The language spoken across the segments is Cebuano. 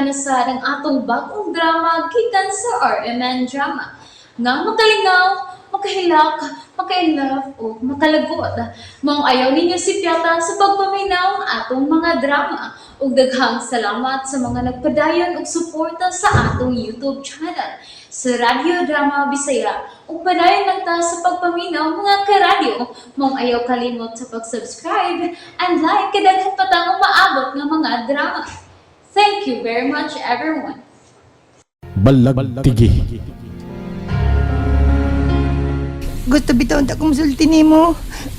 na sad ang atong bagong drama gikan sa RMN Drama. Nga makalingaw, makahilak, maka-inlove o makalagot. Maong ayaw ninyo sipyata sa pagpaminaw ang atong mga drama. Ug daghang salamat sa mga nagpadayon og suporta sa atong YouTube channel sa Radyo Drama Bisaya. Ug padayon lang ta sa pagpaminaw, mga karadyo. Maong ayaw kalimot sa pag-subscribe and like kay daghan pa tang umaabot nga mga drama. Thank you very much, everyone. Balagtigi. Gusto bitaw ta kong sulti nimo.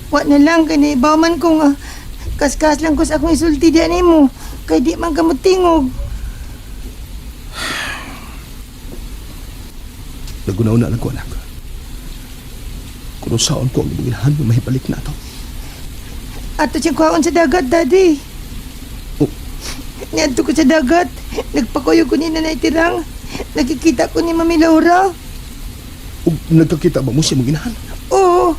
Wa na lang kay naibaw man ko nga kaskas lang ko sa akong isulti diya nimo. Kay di man ka motingog. Nagunaw na lang ko, anak. Kung saon ko ang imong inahan, mahibalik na ato. Ato siyang kuhaon sa dagat, Daddy. Oh. Niadto ko sa dagat. Nagpakuyo ko ni Nanay Tirang. Nakikita ko ni Mami Laura. Ug nagkakita ba mo sa imong inahan? Oo.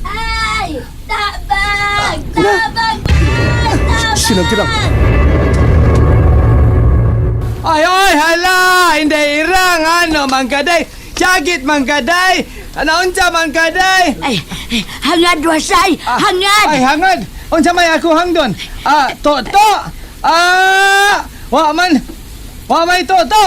Ay! Tabang! Tabang! Sinang tirang. Ay, ay, hala! Hindi irang, ano, mangkaday! Syagit, mangkaday! Ano, unsa, mangkaday! Ay, hangad wasay! Hangad! Ay, hangad! Unsa may ako hangdon? Ah, to, to! Ah! Wa man! Wa may to, to!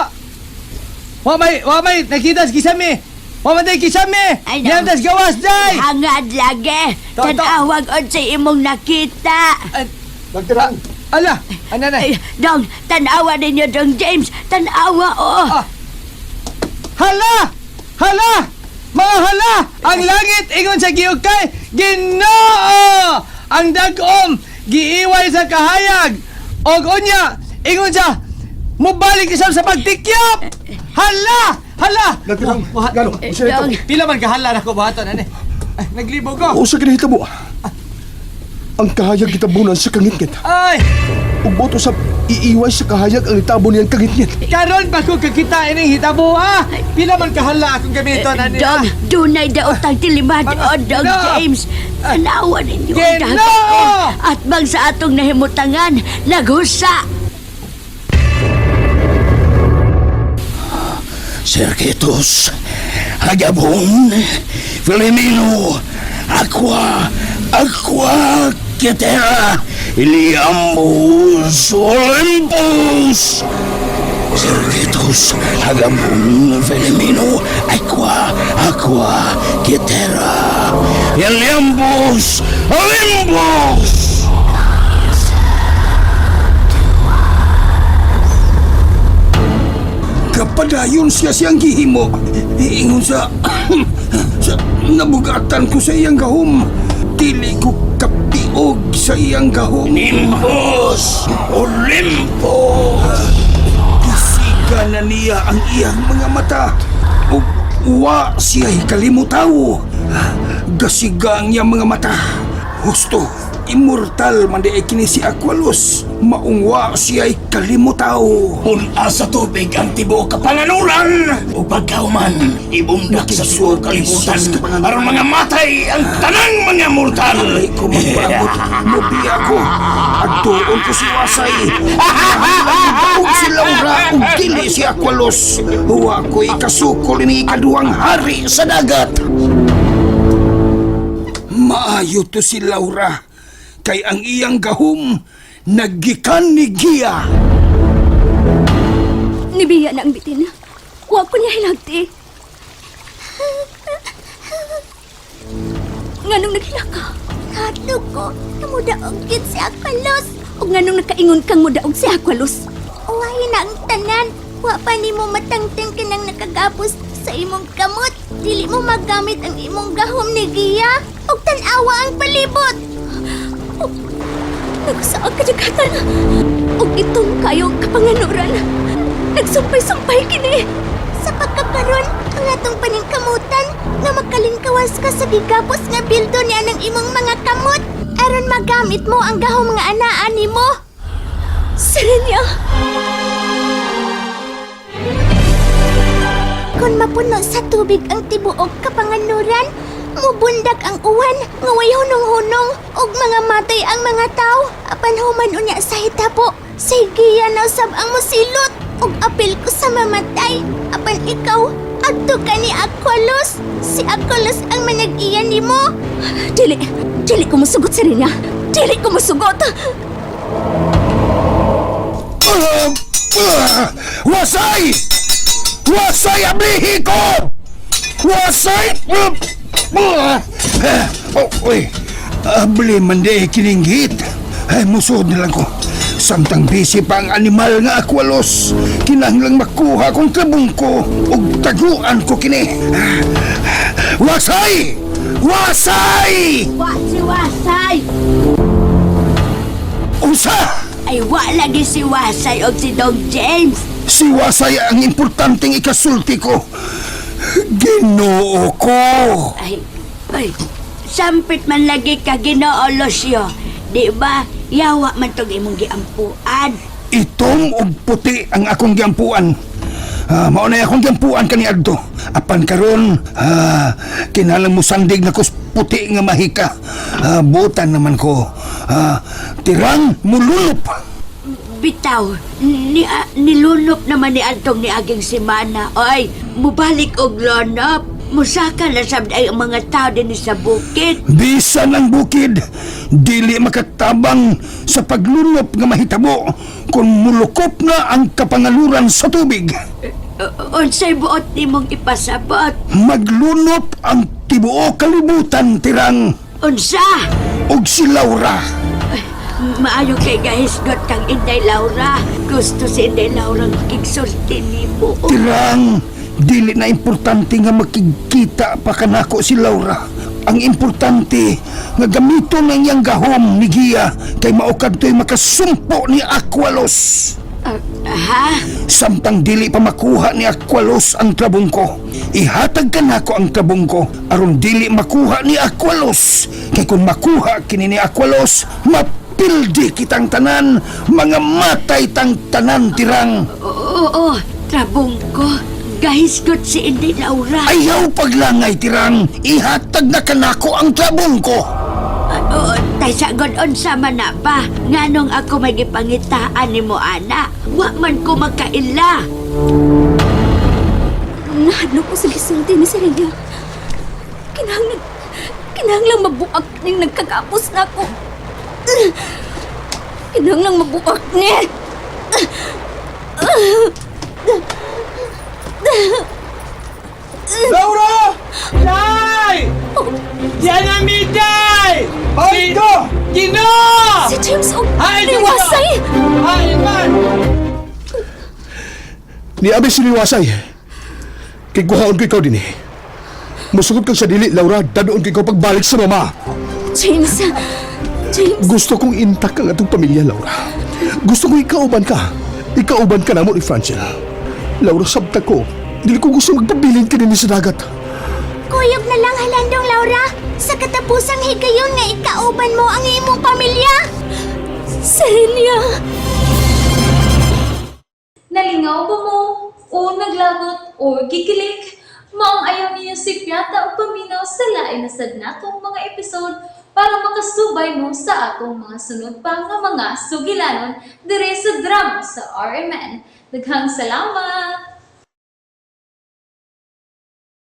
Wa may, nakita sa kisame! Wa man day kisame! Ay, Yan naku. tas gawas, day! Hangad lagi! To, to. Tanawag sa imong nakita! Nagtirang. Ala! Ano na? Ay, dong, tanawa ninyo, Dong James! Tanawa, oh! Ah. Hala! Hala! Mga hala! Ang langit ingon sa giukay, Ginoo! Ang dagom giiway sa kahayag. Og unya ingon sa mubalik isab sa pagtikyop. Hala! Hala! Nagtirang. Wa- Gano? Eh, Usa ito. dong. Pila man kahala nako buhaton ani. Ay, naglibog ko. Usa kini hitabo. Ang kahayag gitabunan sa kangitngit. Ay, Ug boto sa iiway sa kahayag ang itabo niyang kangitngit. Karon pa ko kakita ining hitabo ah. Pila man kahala akong gamiton ani. Dong, dunay daotang tilimad, Mga- oh, Dong No. James! Tanawa ninyo ang Ginoo! dagat, oh. At bang sa atong nahimutangan, naghusa! Sergetos, Hagabon, Filimino, Aqua, Aqua, Ketera, Iliambus, Olympus. Sergetos, Hagabon, Filimino, Aqua, Aqua, Ketera, Iliambus, Olympus. Kapadayon siya siyang gihimo. Ingon sa, sa nabugatan ko sa iyang gahom. Dili ko kapiog sa iyang gahom. Nimbus, Olympus. Gisiga na niya ang iyang mga mata. Ug wa siya'y kalimutaw. Gasiga ang iyang mga mata. Husto, immortal man di ay kini si Aqualos. Maungwa siya'y kalimutaw. Pun-a sa tubig ang tibuok kapanganuran o pagkauman ibundak sa tibuok kalibutan aron mga matay ang tanang mga mortal. Ay ko magpaabot, mubiya ko. Adtuon ko si Wasay. Og si Laura ug dili si Aqualos. Huwa ko'y kasukol ni ikaduhang hari sa dagat. Maayo to si Laura. Kay ang iyang gahom naggikan ni Gia. Nibiya na ang bitin. Wa ko niya hilagti. Nganong naghilak ka? Kadlo ko, namudaog yun si Aqualos. O nganong nakaingon kang mudaog si Aqualos? Uwahi na ang tanan. Wa pa nimo matangtang ka nang nakagapos sa imong kamot. Dili mo magamit ang imong gahom ni Gia. Og tan-awa ang palibot. Nagsaag kadagatan. Og itong kayo ang kapanganuran. Nagsumpay-sumpay kini. Sa pagkakaron, ang atong paningkamutan nga makalingkawas ka sa gigapos nga bildo ni anang imong mga kamot. Aron magamit mo ang gahom nga anaan nimo. Serenya! Kung mapuno sa tubig ang tibuok kapanganuran, Mubundak ang uwan, nga way hunong-hunong, ug mga matay ang mga tao. Apan human unya sa hitabo, sige na usab ang musilot, ug apil ko sa mamatay. Apan ikaw, adto ka ni Aqualos. Si Aqualos ang manag-iya nimo. Dili, dili ko musugot sa niya. Dili ko musugot. Ah! Ah! Wasay! Wasay ablihi ko! Wasay! Ah! Ah! Oh, uy. Abli man di kininggit. Ay, musod na lang ko. Samtang busy pa ang animal nga akwalos. Kinahanglang makuha kong trabong ko ug taguan ko kini. Wasay! Wasay! Wa si Wasay! Unsa! Ay wa lagi si Wasay og si Dog James. Si Wasay ang importanteng ikasulti ko. Ginoo ko! Ay, ay, sampit man lagi ka Ginoo Lucio. Di ba? Yawa man tong imong giampuan. Itom og puti ang akong giampuan. Ah, mao na akong giampuan kaniadto. Apan karon, kinahanglan mo sandig na kus puti nga mahika. Ah, butan naman ko. Ah, tirang mululop. Bitaw, ni, nilunop naman ni Antong ni aging simana. Ay, mubalik og lonop. Musaka na sab ay ang mga tao din sa bukid. Bisan ang bukid, dili makatabang sa paglunop nga mahitabo kung mulukop na ang kapangaluran sa tubig. Unsay buot nimong ipasabot? Maglunop ang tibuok kalibutan tirang Unsa? og si Laura. Maayo kay gahisgot kang Inday Laura. Gusto si Inday Laura makigsulti nimo. Tirang, dili na importante nga makikita pa kanako si Laura. Ang importante nga gamiton ang iyang gahom ni Gia kay mao kadto'y makasumpo ni Aqualos. Ah, ha? Samtang dili pa makuha ni Aqualos ang trabong ko. Ihatag ka nako ang trabong ko aron dili makuha ni Aqualos. Kay kung makuha kini ni Aqualos, mapildi kitang tanan, mga matay tang tanan tirang. Oo, oo, trabong ko. Gahisgot si Inday Laura. Ayaw paglangay tirang, ihatag na kanako ang trabong ko. Ah, oo, tay sagod unsa man na ba? Nganong ako may gipangitaan nimo ana? Wa man ko makaila. Nahadlok ko sa gisulti ni Serena. Kinahanglan, kinahanglang mabuak ning nagkagapos na ako. Kinahanglang mabuak ni. Laura! Day! Yan ang miday! Ay, ko! Gino! Si James og Ay, ni Wasay. Ay, man! Ni abi siniwasay. Kay kuhaon ko ikaw din eh. Musugot kang sa dili, Laura, dadoon ko ikaw pagbalik sa mama. James. James. Gusto kong intak ang atong pamilya, Laura. Gusto kong ikauban ka. Ikauban ka namo ni Francel. Laura, sabta ko. Dili ko gusto magpabilin ka din sa dagat. Kuyog na lang halandong Laura. Sa katapusang higayon nga ikauban mo ang imong pamilya. Serena. Nalingaw ba mo? O naglagot o gikilig? Maong ayaw niyo si Piata o paminaw sa lain na sad natong mga episode para makasubay mo sa atong mga sunod pa nga mga sugilanon dire sa drama sa RMN. Daghang salamat!